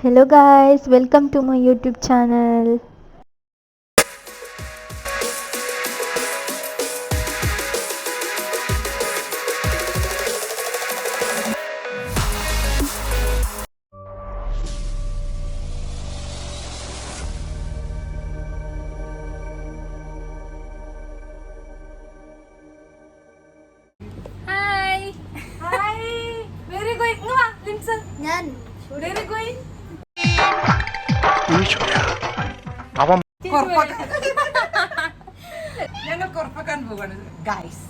Hello guys, welcome to my YouTube channel. Hi. Hi, very good. ഇങ്ങ് വാ, ലിൻസൺ. ഞാൻ very good. അവൻ ഞങ്ങൾ കൊറപ്പക്കാൻ പോവാണ് ഗൈസ്.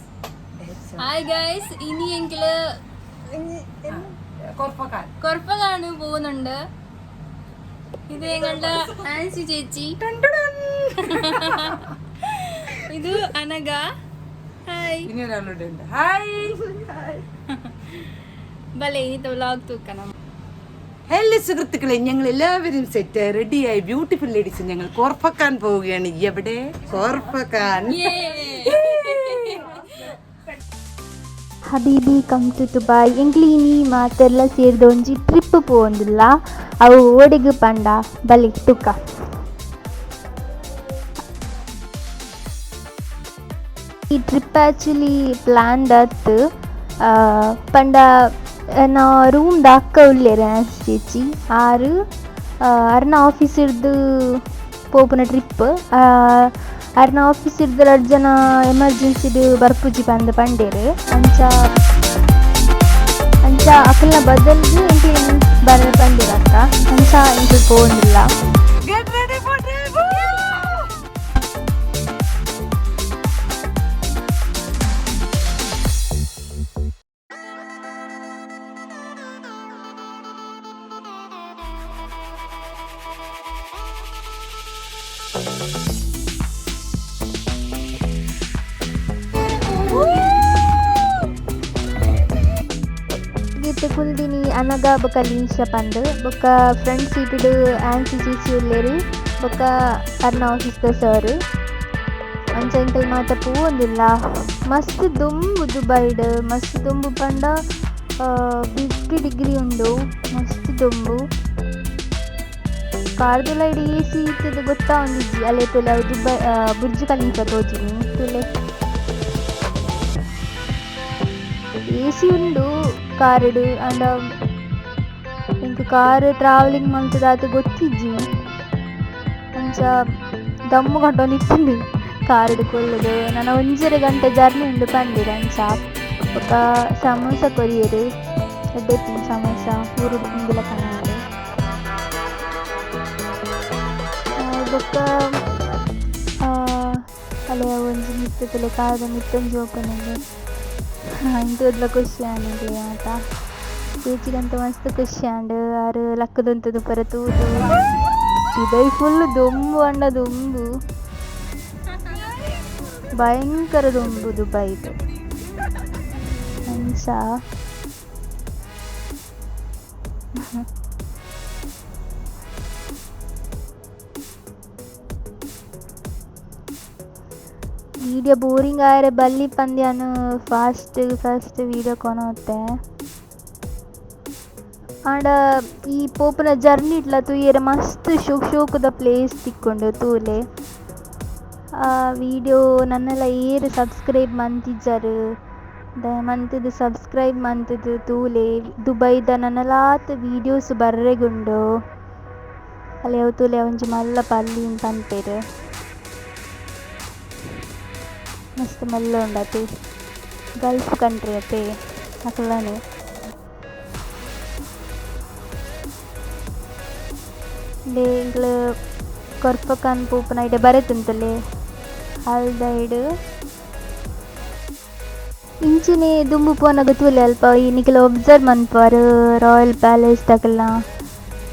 ഹായ് ഗൈസ്, ഇനി എങ്കില് കൊറപ്പക്കാൻ കൊറപ്പകാണ് പോകുന്നുണ്ട്. ഇത് ഞങ്ങളുടെ ആൻസി ചേച്ചി, ഇത് അനഘ. ഹായ്. ഇനി ഒരാളോട് ഉണ്ട്. ഹായ്. ഭലെ, ഇനിത്തെ വ്ലോഗ് തൂക്കണം. ഹലോ സുഹൃത്തുക്കളെ, ഞങ്ങൾ എല്ലാവരും സെറ്റ് റെഡിയായി ബ്യൂട്ടിഫുൾ ലേഡീസ്. ഞങ്ങൾ കോർഫക്കാൻ പോവുകയാണ്. എവിടെ? കോർഫക്കാൻ. ಹಬೀಬಿ ಕಮ್ ಟು ದುಬೈ. ಎಂಕ್ಲು ಇನಿ ಮಾತೆರ್ಲ ಸೇರ್ದ್ ಒಂಜಿ ಟ್ರಿಪ್ ಪೋವೊಂದುಲ್ಲ. ಅವು ಓಡೆಗ್ ಪಂಡ ಬಲೆ ತುಕ. ಈ ಟ್ರಿಪ್ ಆ್ಯಕ್ಚುಲಿ ಪ್ಲ್ಯಾನ್ಡ್ ಅತ್ತ್. ಪಂಡ ನಾ ರೂಮ್ ದ ಅಕ್ಕ ಉಲ್ಲೆರ್, ಆನ್ಸಿ ಚೇಚಿ ಆರ್. ಅರ್ನ ಆಫೀಸಿರ್ದು ಪೋಪುನ ಟ್ರಿಪ್. ಅರ್ನ ಆಫೀಸಿರ್ದು ರಡ್ಡ್ ಜನ ಎಮರ್ಜೆನ್ಸಿಡ್ ಬರ್ಪುಜಿ ಪಂದ್ ಪಂಡೆರ್. ಅಂಚ ಅಂಚ ಅಕಲ್ನ ಬದಲ್ಗ್ ಎಂಕ್ಲೆನ್ ಬರ ಪಂಡೆರ್ ಅಕ್ಕ. ಅಂಚ ಎಂಕುಲು ಪೋವೊಂದುಲ್ಲ. Get ready for trip. ಇತ್ತೆ ಕುಲ್ದಿನಿ ಅನಗ ಬೊಕ ಲೀನ್ಷ ಪಂದ್. ಬೊಕ ಫ್ರಂಟ್ ಸೀಟುಡು ಆನ್ಸಿ ಚೇಚಿ ಉಲ್ಲೆರ್, ಬೊಕ ಅರ್ನ ಆಫೀಸ್ ದ ಸರ್. ಅಂಚ ಎಂಕುಲು ಮಾತ ಪೋವೊಂದುಲ್ಲ. ಮಸ್ತ್ ದೊಂಬು ದುಬೈಡ್, ಮಸ್ತ್ ದೊಂಬು ಪಂಡ 50 ಡಿಗ್ರಿ ಉಂಡು, ಮಸ್ತ್ ದೊಂಬು. ಕಾರ್ದುಲೈಡ್ ಎಸಿ ಇತ್ತುದು ಗೊತ್ತಾವೊಂದಿಜ್ಜಿ. ಅಲೆ ತೂಲೆ, ಅವು ದುಬೈ ಬುರ್ಜ್ ಖಲೀಫಾ ತೋಜುನಿ ತೂಲೆ. ಎಸಿ ಉಂಡು ಕಾರುಡು, ಆಂಡ ಎಂಕ್ ಕಾರ್ ಟ್ರಾವೆಲಿಂಗ್ ಮಲ್ತುದು ಗೊತ್ತಿಜ್ಜಿ. ಅಂಚ ದಮ್ಮು ಕಟ್ಟೊಂದಿತ್ತುಂಡು ಕಾರುಡು ಕುಲ್ಲುದು. ನನ ಒಂಜರೆ ಗಂಟೆ ಜರ್ನಿ ಉಂಡು ಪಂಡೆರ್. ಅಂಚ ಬೊಕ ಸಮೋಸ ಕೊರಿಯೆರ್. ಎಡ್ಡೆ ಇತ್ತುಂಡು ಸಮೋಸ, ಊರುಡು ತಿಂದಿಲಕನೆ ಉಂಡು. ಬೊಕ ಅಲೆ ಒಂಜಿ ಮಿತ್ತ್ ತೂಲೆ, ಕಾರ್ದ ಮಿತ್ತ್ ಒಂಜಿ ಓಪನ್ ಉಂಡು. ಐನ್ ತೂದ್ಲ ಖುಷಿ ಆಂಡ್ ಎಂಕ್ಲೆಗ್ ಮಾತ. ಚೇಚಿಗಂತು ಮಸ್ತ್ ಖುಷಿ ಆಂಡ್ ಆರ್ ಲಕ್ಕುದುಂತುದು ಪೂರ ತೂದು. ಪಿದಯಿ ಫುಲ್ ದೊಂಬು ಪಂಡ ದೊಂಬು, ಭಯಂಕರ ದೊಂಬು ದುಬೈಡ್. ಅಂಚ ವಿಡಿಯೋ ಬೋರಿಂಗ್ ಆಯೆರೆ ಬಲ್ಲಿ ಪಂದ್ ಯಾನ್ ಫಾಸ್ಟ್ ಫಾಸ್ಟ್ ವಿಡಿಯೋ ಕೊನೊತೆ. ಆಂಡ ಈ ಪೋಪುನ ಜರ್ನಿ ಇಟ್ಲ ತೂಯೆರೆ ಮಸ್ತ್ ಶೋಕ್ ಶೋಕುದ ಪ್ಲೇಸ್ ತಿಕ್ಕುಂಡು ತೂಲೆ. ಆ ವಿಡಿಯೋ ನನ್ನಲ ಏರ್ ಸಬ್ಸ್ಕ್ರೈಬ್ ಮಂತಿಜ್ಜರ್, ದಯಮಂತುದು ಸಬ್ಸ್ಕ್ರೈಬ್ ಮಂತುದು ತೂಲೆ. ದುಬೈದ ನನಲಾತ್ ವಿಡಿಯೋಸ್ ಬರ್ರೆಗುಂಡು. ಅಲೆ ಅವು ತೂಲೆ, ಒಂಜಿ ಮಲ್ಲ ಪಲ್ಲಿ ಪನ್ಪೆರ್. ಮಸ್ತ್ ಮಲ್ಲ ಉಂಡು ಅತೆ, ಗಲ್ಫ್ ಕಂಟ್ರಿ ಅತೆ ಅಕಲ್ನನೆ. ಇಂದೇ ಎಂಕ್ಲು ಕೊರ್ಪಕನ್ ಪೋಪುನ ಇಡೆ ಬರೆತುಂತುಲ್ಲೆ ಅಲ್ದೈಡ್. ಇಂಚಿನೆ ದುಂಬು ಪೋನಗ ತೂಲೆ, ಅಲ್ಪ ಈ ನಿಕುಲು ಒಬ್ಸರ್ವ್ ಮನ್ಪುವರ್ ರಾಯಲ್ ಪ್ಯಾಲೇಸ್ ದಕಲ್ನ.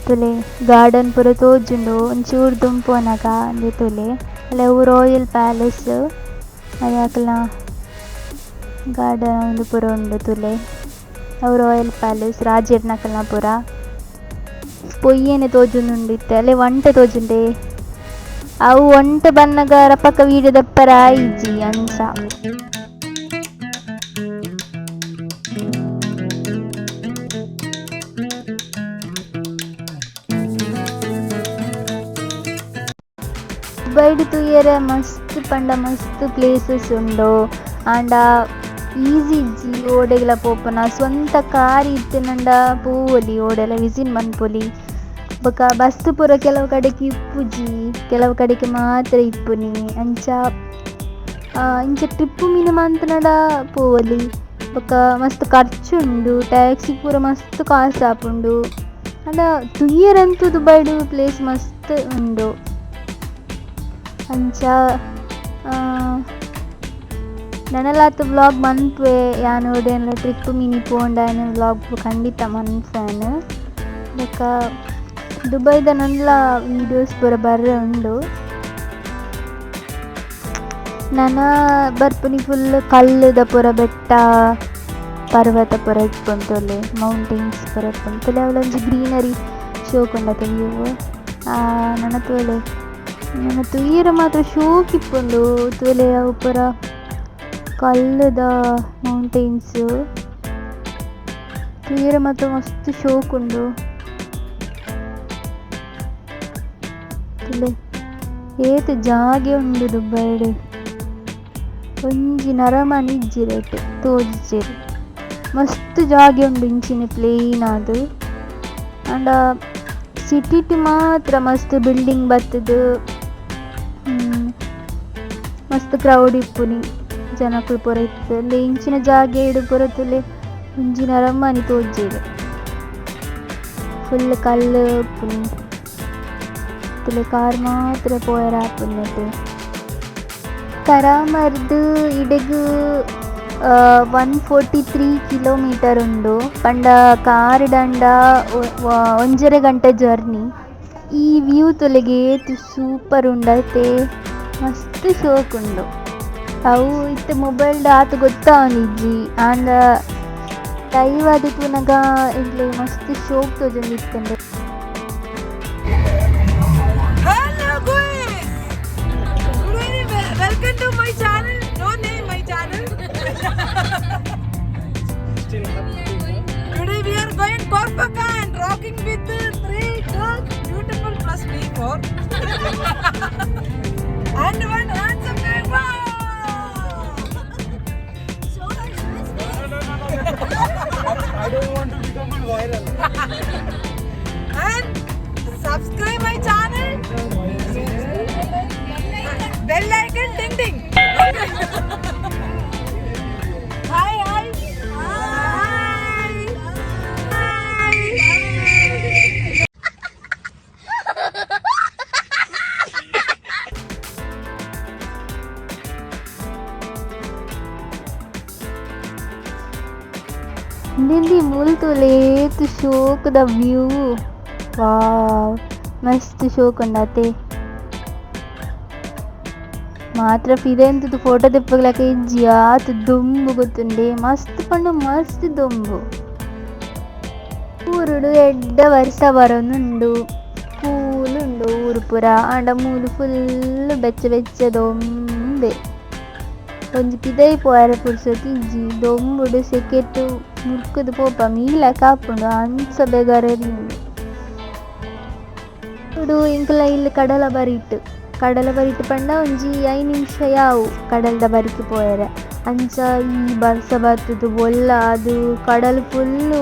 ತೂಲೆ, ಗಾರ್ಡನ್ ಪೂರ ತೋಜುಂಡು. ಒಂಚೂರು ದುಂಬು ಪೋನಗ ಇಂದೆ ತೂಲೆ, ಅಲ್ಲ ಅವು ರಾಯಲ್ ಪ್ಯಾಲೇಸ್, ಅವು ಅಕಲ್ನ ಗಾರ್ಡನ್ ಉಂದು ಪೂರ ಉಂಡು ತೂಲೆ. ಅವು ರಾಯಲ್ ಪ್ಯಾಲೇಸ್ ರಾಜೆರ್ನಕಲ್ನ ಪೂರ. ಪೊಯ್ಯೆನೆ ತೋಜೊಂದುಂಡು ಇತ್ತೆ. ಅಲೆ ಒಂಟೆ ತೋಜುಂಡೆ. ಅವು ಒಂಟೆ ಬನ್ನಗ ರಪಕ್ಕ ವೀಡಿಯೋ ದೆಪ್ಪರೆ ಆಯಿಜಿ ಅಂಚ. ದುಬೈಡ್ ತೂಯೆರೆ ಮಸ್ತ್ ಪಂಡ ಮಸ್ತ್ ಪ್ಲೇಸಸ್ ಉಂಡು. ಆಂಡ ಈಸಿ ಇಜ್ಜಿ ಓಡೆಗ್ಲ ಪೋಪುನ. ಸ್ವಂತ ಕಾರ್ ಇತ್ತಿನಂಡ ಪೋವೊಲಿ ಓಡೆಲ ವಿಸಿಟ್ ಮನ್ಪೊಲಿ. ಬೊಕ ಬಸ್ ಪೂರ ಕೆಲವು ಕಡೆಕ್ ಇಪ್ಪುಜಿ, ಕೆಲವು ಕಡೆಕ್ ಮಾತ್ರ ಇಪ್ಪುನಿ. ಅಂಚ ಇಂಚ ಟ್ರಿಪ್ ಮೀನ್ ಮಂತ್ನಡ ಪೋವೊಲಿ. ಬೊಕ ಮಸ್ತ್ ಖರ್ಚು ಉಂಡು, ಟ್ಯಾಕ್ಸಿ ಪೂರ ಮಸ್ತ್ ಕಾಸ್ ಆಪುಂಡು. ಆಂಡ ತೂಯೆರಂತೂ ದುಬೈಡ್ ಪ್ಲೇಸ್ ಮಸ್ತ್ ಉಂಡು. ಅಂಚ ನನಲಾತ್ ವ್ಲಾಗ್ ಮನ್ಪುವೆ ಯಾನ್ ಓಡೆನ್ಲ ಟ್ರಿಪ್ ಮಿನಿ ಪೋಂಡ ಯಾನ್ ವ್ಲಾಗ್ ಖಂಡಿತ ಮನ್ಪುವೆನ್. ಬೊಕ ದುಬೈದ ನನಲ ವೀಡಿಯೋಸ್ ಪೂರ ಬರ್ರೆ ಉಂಡು. ನನ ಬರ್ಪುನಿ ಫುಲ್ ಕಲ್ಲುದ ಪೂರ ಬೆಟ್ಟ ಪರ್ವತ ಪೂರ ಇಪ್ಪುಂಡು, ಮೌಂಟೇನ್ಸ್ ಪೂರ ಇಪ್ಪುಂಡು. ಅವಲೊಂಜಿ ಗ್ರೀನರಿ ಶೋಕ್ ಉಂಡತೆ ವ್ಯೂ. ನನ ತೂಲೆ ನನ ತೂಯೆರೆ ಮಾತ್ರ ಶೋಕ್ ಇಪ್ಪುಂಡು. ತೂಲೆ ಅವು ಪೂರ ಕಲ್ಲುದ ಮೌಂಟೇನ್ಸ್ ತೂಯೆರೆ ಮಾತ್ರ ಮಸ್ತ್ ಶೋಕ್ ಉಂಡು. ತೂಲೆ ಏತ್ ಜಾಗೆ ಉಂಡು ದುಬೈಡ್. ಒಂಜಿ ನರಮನಿ ಇಜ್ಜಿ ತೋಜಿಜೆರ್. ಮಸ್ತ್ ಜಾಗೆ ಉಂಡು ಇಂಚಿನ ಪ್ಲೇನ್ ಆದ್. ಆಂಡ ಸಿಟಿಟ್ ಮಾತ್ರ ಮಸ್ತ್ ಬಿಲ್ಡಿಂಗ್ ಬತ್ತುದು ಮಸ್ತ್ ಕ್ರೌಡ್ ಇಪ್ಪುನಿ, ಜನಕುಲು ಪೂರ ಇತ್ತು. ಇಂಚಿನ ಜಾಗೆಡ್ ಪೂರ ತೂಲೆ ಒಂಜಿ ನರಮನಿ ತೋಜೆರ್. ಫುಲ್ ಕಲ್ಲು ಇಪ್ಪುನಿ. ತೂಲೆ ಕಾರ್ ಮಾತ್ರ ಪೋಯೆರೆ ಆಪುಂಡು. ಕರಾಮರ್ದ್ ಇಡೆಗ್ 143 ಕಿಲೋಮೀಟರ್ ಉಂಡು. ಪಂಡ ಕಾರ್ ದಂಡ 1.5 ಗಂಟೆ ಜರ್ನಿ. ಈ ವ್ಯೂ ತೂಲೆಗ್ ಏತ್ ಸೂಪರ್ ಉಂಡತೆ, ಮಸ್ತ್ ಶೋಕ್ ಉಂಡು. ಅವು ಇತ್ತೆ ಮೊಬೈಲ್ ಆತ್ ಗೊತ್ತಾವೊಂದಿಜ್ಜಿ, ಆಂಡ ಲೈವ್ ಆದ್ ತೂನಗ ಎಂಕ್ಲೆಗ್ ಮಸ್ತ್ ಶೋಕ್ ತೋಜೊಂದಿತ್ತುಂಡು. Hello guys, welcome to my channel. No name my channel. Today we are going Khorfakkan and rocking with 3 girls, beautiful plus me 4 and 1 handsome guy. Wow! I don't want to become a viral. And subscribe my channel. Bell icon ding ding. Hi hi. Hi. Hi. ಇಂದೆಂದಿ ಮೂಲು ತೂಲೆ ಏತ್ ಶೋಕುದ view. ವಾವ್, ಮಸ್ತ್ ಶೋಕ್ ಉಂಡತೆ. ಮಾತ್ರ ಪಿದೆಂತುದು photo ದೆಪ್ಪುಗ್ಲಕ ಇಜ್ಜಿ, ಆತ್ ದೊಂಬು ಗೊತ್ತುಂಡೆ. ಮಸ್ತ್ ಪಂಡ ಮಸ್ತ್ ದೊಂಬು. ಊರುಡು ಎಡ್ಡೆ ವರ್ಷ ಬರೊಂದುಂಡು, ಕೂಲ್ ಉಂಡು ಊರು ಪೂರ. ಆಂಡ ಮೂಲು ಫುಲ್ ಬೆಚ್ಚ ಬೆಚ್ಚ ದೊಂಬೆ. ಒಂಜಿ ಪಿದಯಿ ಪೋಯೆರೆ ಪುರ್ಸೊತ್ತು ಇಜ್ಜಿ. ದೊಂಬುಡು ಸೆಕೆಟ್ ಮುರ್ಕುದು ಪೋಪ ಮೀಲಕ ಆಪುಂಡು ಅಂಚ ಬೆಗರೆರ್ನುಂಡು. ಊರುಡು ಎಂಕಲ್ನ ಇಲ್ಲ್ ಕಡಲ ಬರಿಟ್. ಕಡಲ ಬರಿಟ್ ಪಂಡ ಒಂಜಿ 5 ನಿಮಿಷ ಯಾವು ಕಡಲ್ದ ಬರಿಕ್ ಪೋಯೆರೆ. ಅಂಚ ಈ ಬರ್ಸ ಬತ್ತುದು ಬೊಲ್ಲಾದ್ ಕಡಲ್ ಫುಲ್ಲು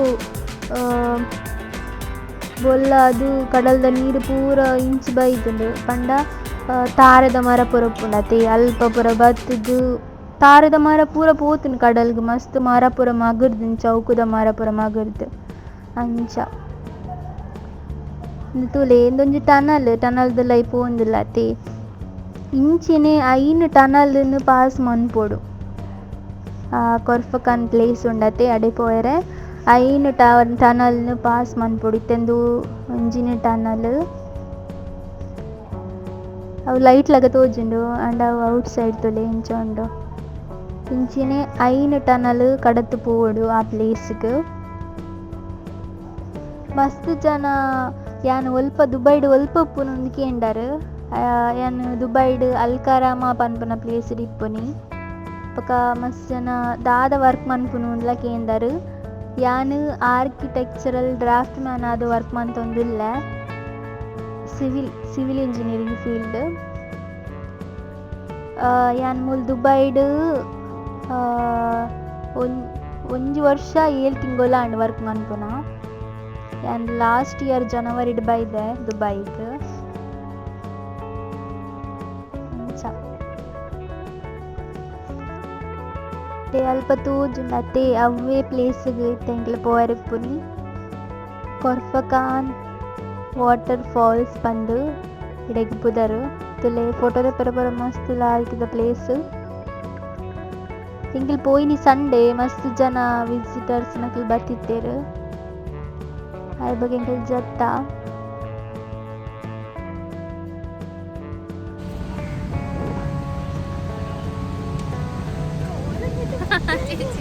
ಬೊಲ್ಲಾದ್ ಕಡಲ್ದ ನೀರು ಪೂರ ಇಂಚಿ ಬೈದುಂಡು. ಪಂಡ ತಾರೆದ ಮರ ಪೂರ ಉಪ್ಪುಂಡು ಅತೆ, ಅಲ್ಪ ಪೂರ ಬತ್ತುದು ತಾರೆದ ಮರ ಪೂರ ಪೋತುಂಡು ಕಡಲ್ಗ್. ಮಸ್ತ್ ಮರ ಪೂರ ಮಗುರ್ದುಂಡು, ಚೌಕದ ಮರ ಪೂರ ಮಗುರ್ದು ಅಂಚ. ಉಂದು ತೂಲೆ ಉಂದೊಂಜಿ ಟನಲ್, ಟನಲ್ದುಲಾಯಿ ಪೋವೊಂದುಲ್ಲ ಅತೆ. ಇಂಚಿನೆ 5 ಟನಲ್ ನು ಪಾಸ್ ಮನ್ಪೊಡು. ಕೊರ್ಫಕನ್ ಪ್ಲೇಸ್ ಉಂಡತೆ ಅಡೆ ಪೋಯೆರೆ 5 ಟನಲ್ ನು ಪಾಸ್ ಮನ್ಪೊಡು. ಇತ್ತೆ ಉಂದು ಒಂಜಿನೆ ಟನಲ್. ಅವು ಲೈಟ್ ಲಕ ತೋಜುಂಡು ಆಂಡ ಅವು ಔಟ್ ಸೈಡ್ ತೂಲೆ ಇಂಚ ಉಂಡು. ಇಂಚಿನೆ 5 ಟನಲ್ ಕಡತ್ ಪೋವೊಡು ಆ ಪ್ಲೇಸ್ ಗ್. ಮಸ್ತ್ ಜನ ಯಾನ್ ಒಲ್ಪ ದುಬೈಡ್ ಒಲ್ಪ ಉಪ್ಪುನು ಅಂದ್ ಕೇಂಡರ್. ಯಾನ್ ದುಬೈಡ್ ಅಲ್ಕರಾಮ ಪನ್ಪುನ ಪ್ಲೇಸ್ ಡ್ ಇಪ್ಪುನಿ. ಬೊಕ ಮಸ್ತ್ ಜನ ದಾದ ವರ್ಕ್ ಮನ್ಪುನು ಅಂದ್ಲ ಕೇಂಡರ್. ಯಾನ್ ಆರ್ಕಿಟೆಕ್ಚರಲ್ ಡ್ರಾಫ್ಟ್ ಮ್ಯಾನ್ ಆದ್ ವರ್ಕ್ ಮಂತೊಂದುಲ್ಲೆ. Civil engineering field. ಯಾನ್ ಮೂಲು ದುಬೈಡ್ ಒಂಜಿ ವರ್ಷ 7 ತಿಂಗೊಲ ಆಂಡ್ ವರ್ಕ್ ಮನ್ಪುನ. ಯಾನ್ ಲಾಸ್ಟ್ ಇಯರ್ ಜನವರಿಡ್ ಬೈದೆ ದುಬೈಗ್. ಅಂಚ ಅಲ್ಪ ತೋಜುಂಡು ಅತೆ ಅವ್ವೇ ಪ್ಲೇಸ್ಗ್ ಇತ್ತೆ ಎಂಕ್ಲ ಪೋಯೆರೆ ಇಪ್ಪುನಿ. ಕೊರ್ಫಕಾನ್ ವಾಟರ್ ಫಾಲ್ಸ್ ಪಂದ್ ಇಡೆಗ್ ಪುದರ್. ತುಲೆ ಫೋಟೋ ದೆಪ್ಪರೆ ಪೂರ ಮಸ್ತ್ ಲಾಯ್ಕ್ದ ಪ್ಲೇಸ್. ಎಂಕುಲು ಪೋಯಿನಿ ಸಂಡೇ, ಮಸ್ತ್ ಜನ ವಿಸಿಟರ್ಸ್ ನಕುಲು ಬತ್ತಿತ್ತೆರ್. ಆಯ್ ಬೊಕ ಎಂಕುಲು ಜತ್ತ.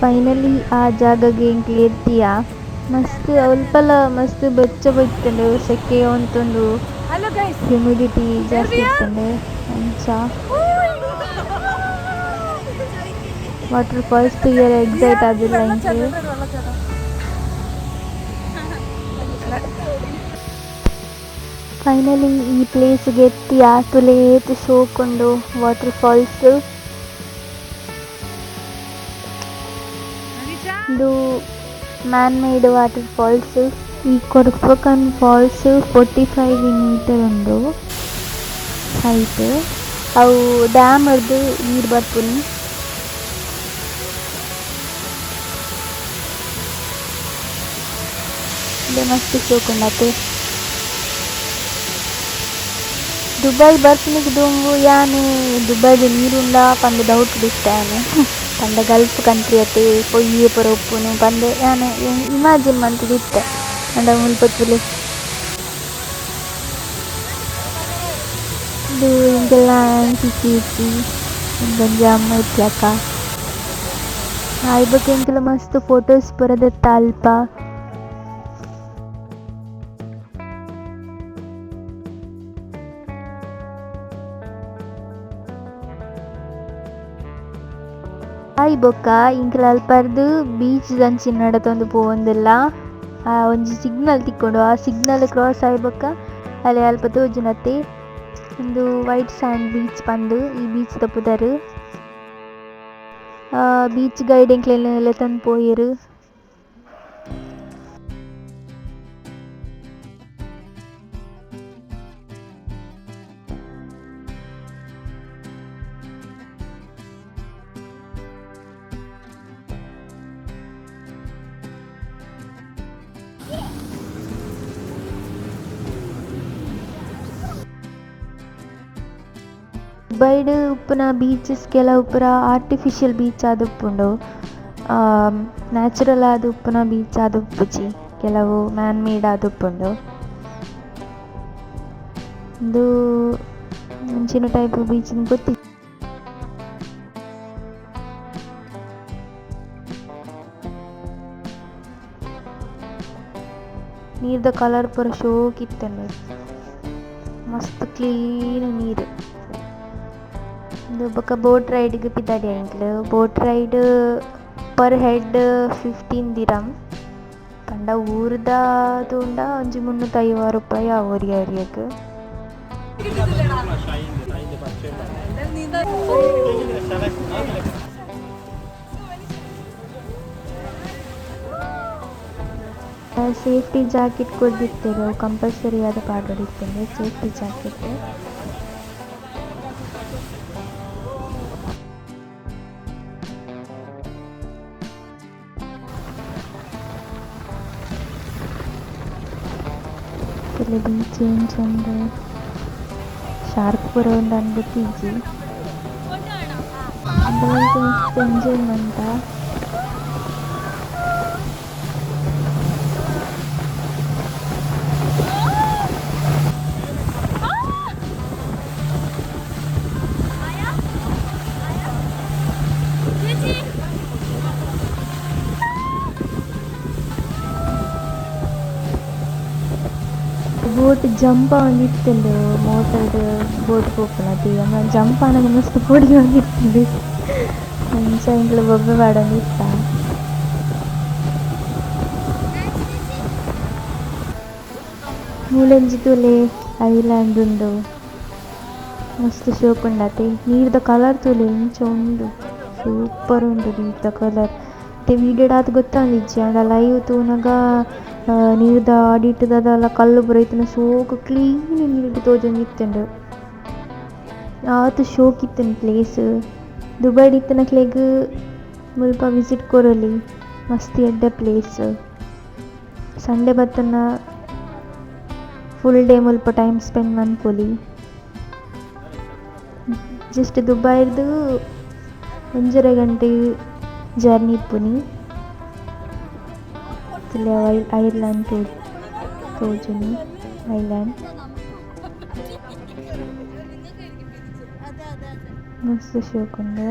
ಫೈನಲಿ ಆ ಜಾಗಗ್ ಎಂಕುಲು ಎತ್ತಿಯ. ಮಸ್ತ್ ಅಲ್ಪಲ ಮಸ್ತ್ ಬೆಚ್ಚ ಬೈತ್ಂಡ್, ಸೆಕೆ ಉಂತುಂಡು, ಹ್ಯೂಮಿಡಿಟಿ ಜಾಸ್ತಿ ಇತ್ತುಂಡು. ಅಂಚ ವಾಟರ್ ಫಾಲ್ಸ್ ತೂಯೆರೆ ಎಕ್ಸೈಟ್ ಆದಿಲ್ಲ ಎಂಕುಲು. ಫೈನಲಿ ಈ ಪ್ಲೇಸ್ಗೆ ಎತ್ತಿಯ. ತುಲೆ ಏತ್ ಶೋಕುಂಡು ವಾಟರ್ ಫಾಲ್ಸ್. ಇದು ಮ್ಯಾನ್ ಮೇಡ್ ವಾಟರ್ ಫಾಲ್ಸ್. ಈ ಕೊರ್ಫಕನ್ ಫಾಲ್ಸ್ 45 ಮೀಟರ್ ಉಂಡು ಹೈಟ್. ಅವು ಡ್ಯಾಮ್ ರ್ದ್ ನೀರ್ ಬರ್ಪುನಿ. ಉಂದು ಮಸ್ತ್ ಶೋಕುಂಡು ಅತೆ. ದುಬೈ ಬರ್ಪುನಿಗ್ ದುಂಬು ಯಾನ್ ದುಬೈಡ್ ನೀರ್ ಉಂಡಾ ಪಂದ್ ಡೌಟ್ ಇತ್ತೆ ಯಾನ್. ಪಂಡ ಗಲ್ಫ್ ಕಂಟ್ರಿ ಅತೆ ಪೊಯ್ಯೆ ಪೂರ ಉಪ್ಪುನು ಪಂದ್ ಯಾನ್ ಇಮ್ಯಾಜಿನ್ ಮಂತುದಿತ್ತೆ. ಆಂಡ ಮುಲ್ಪ ತೂಲೆ. ಉಂದು ಎಂಕಲ್ನ ಆನ್ಸಿ ಚೇಚಿ ಉಂದೊಂಜಿ ಅಮ್ಮ ಇತ್ಲಕ. ಆಯ್ ಬೊಕ ಎಂಕುಲು ಮಸ್ತ್ ಫೋಟೋಸ್ ಪೂರ ದೆತ್ತ ಅಲ್ಪ. ಆಯ್ ಬೊಕ ಎಂಕುಲು ಅಲ್ಪರ್ದ್ ಬೀಚ್ ದಂಚಿ ನಡತೊಂದು ಪೋವೊಂದುಲ್ಲ. ಆ ಒಂಜಿ ಸಿಗ್ನಲ್ ತಿಕ್ಕುಂಡು, ಆ ಸಿಗ್ನಲ್ ಕ್ರಾಸ್ ಆಯಿ ಬೊಕ ಅಲೆ ಅಲ್ಪ ತೋಜುನತೆ ಉಂದು ವೈಟ್ ಸ್ಯಾಂಡ್ ಬೀಚ್ ಪಂದ್ ಈ ಬೀಚ್ ದ ಪುದರ್. ಬೀಚ್ ಗೈಡ್ ಎಂಕ್ಲೆನ್ ಲೆತೊಂದು ಪೋಯೆರ್. ದುಬೈಡ್ ಉಪ್ಪುನ ಬೀಚಸ್ ಕೆಲವು ಪೂರ ಆರ್ಟಿಫಿಷಿಯಲ್ ಬೀಚ್ ಆದ್ ಉಪ್ಪುಂಡು, ನ್ಯಾಚುರಲ್ ಆದ್ ಉಪ್ಪುನ ಬೀಚ್ ಆದ್ ಉಪ್ಪುಜಿ, ಕೆಲವು ಮ್ಯಾನ್ ಮೇಡ್ ಆದ್ ಉಪ್ಪುಂಡು. ಉಂದು ಅಂಚಿನ ಟೈಪ್ ಬೀಚ್ ಗೊತ್ತಿ. ನೀರ್ದ ಕಲರ್ ಪೂರ ಶೋಕ್ ಇತ್ತುಂಡು, ಮಸ್ತ್ ಕ್ಲೀನ್ ನೀರು. ಬೊಕ ಬೋಟ್ ರೈಡ್ಗ್ ಪಿದಾಡಿ ಎಂಕ್ಲು. ಬೋಟ್ ರೈಡ್ ಪರ್ ಹೆಡ್ 15 ದಿರಮ್ ಪಂಡ ಊರ್ದ ತೂಂಡ ಒಂಜಿ 350 ರೂಪಾಯಿ ಆವು ಒರಿಯ ಒರಿಯಗ್. ಸೇಫ್ಟಿ ಜಾಕೆಟ್ ಕೊರ್ದಿತ್ತೆರ್, ಅವು ಕಂಪಲ್ಸರಿ ಆದ್ ಪಾಡೊಡಿತ್ತುಂಡು ಸೇಫ್ಟಿ ಜಾಕೆಟ್. ಬೀಚ್ ಎಂಚ ಉಂಡು, ಶಾರ್ಕ್ ಪೂರ ಉಂಡು ಅಂದ್ ಗೊತ್ತಿಜ್ಜಿ. ಮಸ್ತ್ ಎಂಜಾಯ್ ಮಂತ. ಬೋಟ್ ಜಂಪ್ ಆವೊಂದಿತ್ತುಂಡು, ಮೋಟರ್ಡ್ ಬೋಟ್ ಪೋಪುನತೆ ಅಮ್ಮ ಜಂಪ್ ಆನಗ ಮಸ್ತ್ ಪೋಡಿಗೆ ಆವೊಂದಿತ್ತುಂಡು. ಅಂಚ ಎಂಕ್ಲು ಬೊಬ್ಬೆ ಪಾಡೊಂದಿತ್ತ. ಮೂಲೊಂಜಿ ತೂಲೆ ಐಲ್ಯಾಂಡ್ ಉಂಡು, ಮಸ್ತ್ ಶೋಕ್ ಉಂಡತೆ. ನೀರ್ದ ಕಲರ್ ತೂಲೆ ಎಂಚ ಉಂಡು, ಸೂಪರ್ ಉಂಡು ನೀರ್ದ ಕಲರ್. ಇತ್ತೆ ವೀಡಿಯೋಡ್ ಆತ್ ಗೊತ್ತಾಂದಿಜ್ಜಿ ಆಂಡ ಲೈವ್ ತೂನಗ ನೀರ್ದ ಅಡಿಟ್ ದಾದಲ ಕಲ್ಲು ಪೂರ ಇತ್ತಿನ ಶೋಕು ಕ್ಲೀನ್ ನೀರ್ ತೋಜೊಂದಿತ್ತುಂಡು. ಆತ್ ಶೋಕ್ ಇತ್ತುಂಡು ಪ್ಲೇಸ್. ದುಬೈಡ್ ಇತ್ತಿನಕ್ಲೆಗ್ ಮುಲ್ಪ ವಿಸಿಟ್ ಕೊರೊಲಿ, ಮಸ್ತ್ ಎಡ್ಡೆ ಪ್ಲೇಸ್. ಸಂಡೆ ಬತ್ತುನ ಫುಲ್ ಡೇ ಮುಲ್ಪ ಟೈಮ್ ಸ್ಪೆಂಡ್ ಮನ್ಪೊಲಿ. ಜಸ್ಟ್ ದುಬೈರ್ದು 1.5 ಗಂಟೆ ಜರ್ನಿ ಇಪ್ಪುನಿ. ಐರ್ಲ್ಯಾಂಡ್ ತೋಜುನಿ ಐಲ್ಯಾಂಡ್ ಮಸ್ತ್ ಶೋಕ್ ಉಂಡು.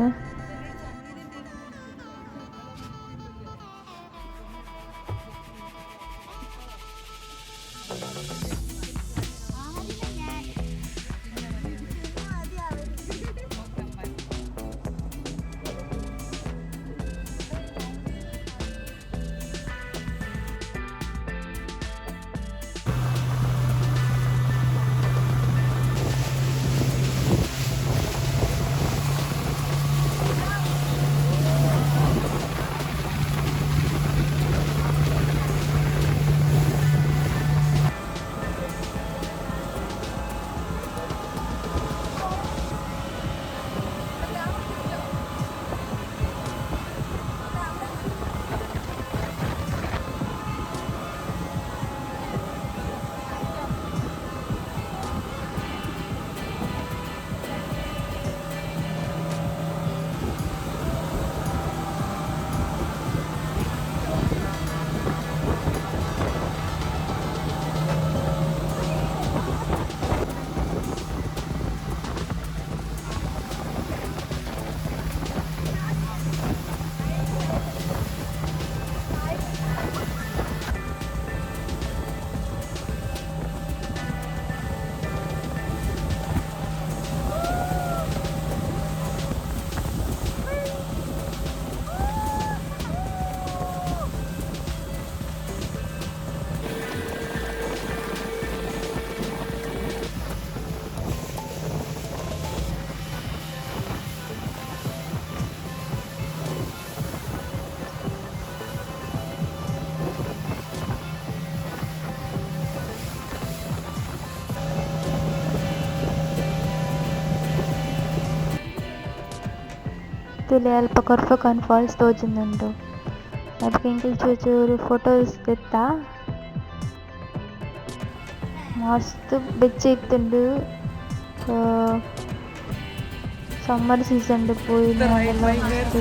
ತೂಲೆ ಅಲ್ಪ ಕೊರ್ಫಕಾನ್ ಫಾಲ್ಸ್ ತೋಜೊಂದುಂಡು. ಅಲ್ಪ ಎಂಕುಲು ಚೂರು ಚೂರು ಫೋಟೋಸ್ ದೆತ್ತ. ಮಸ್ತ್ ಬೆಚ್ಚ ಇತ್ತುಂಡು. ಸಮ್ಮರ್ ಸೀಸನ್ ಪೋಯಿನ ಮಸ್ತ್.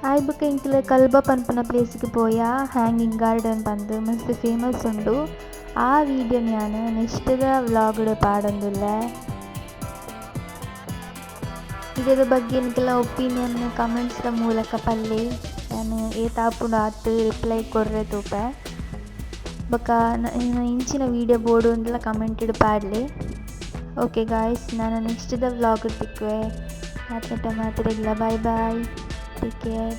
ಆಯ್ ಬೊಕ ಎಂಕುಲು ಕಲ್ಬ ಪನ್ಪುನ ಪ್ಲೇಸ್ಗ್ ಪೋಯ, ಹ್ಯಾಂಗಿಂಗ್ ಗಾರ್ಡನ್ ಪಂದ್ ಮಸ್ತ್ ಫೇಮಸ್ ಉಂಡು. ಆ ವೀಡಿಯೋನ್ ಯಾನ್ ನೆಕ್ಸ್ಟ್ ದ ವ್ಲಾಗ್ ಡ್ ಪಾಡೊಂದುಲ್ಲೆ. ವಿಡಿಯೋದ ಬಗ್ಗೆ ನಿಕಲ್ನ ಒಪಿನಿಯನ್ ಕಮೆಂಟ್ಸ್ ದ ಮೂಲಕ ಪಲ್ಲೆ. ಯಾನ್ ಏತ್ ಆಪುಂಡು ಆತ್ ರಿಪ್ಲೈ ಕೊರ್ರೆ ತೂಪೆ. ಬೊಕ ಇಂಚಿನ ವೀಡಿಯೋ ಬೋಡು ಅಂದಲ ಕಮೆಂಟ್ ಡ್ ಪಾಡ್ಲೆ. ಓಕೆ ಗಾಯ್ಸ್, ನಾನು ನೆಕ್ಸ್ಟ್ ದ ವ್ಲಾಗ್ ತಿಕ್ಕುವೆ. ಆತ್ಮಟ ಮಾತೆರೆಗ್ಲ ಬಾಯ್ ಬಾಯ್, ಟೇಕ್ ಕೇರ್.